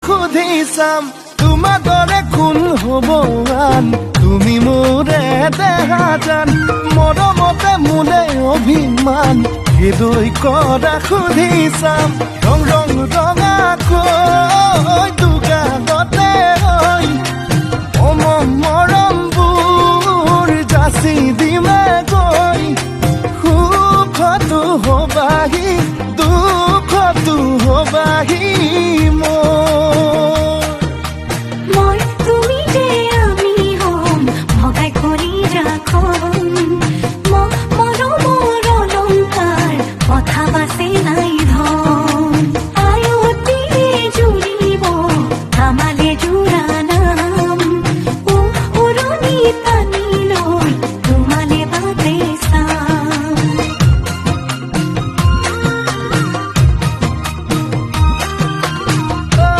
সুধি চাম, তোমাৰ দৰে কোন হ'ব আন? তুমি মোৰে দেহা জান, মৰমতে মোলে অভিমান হৃদয় কৰা, সুধি চাম। ৰং ৰং ৰঙাকৈ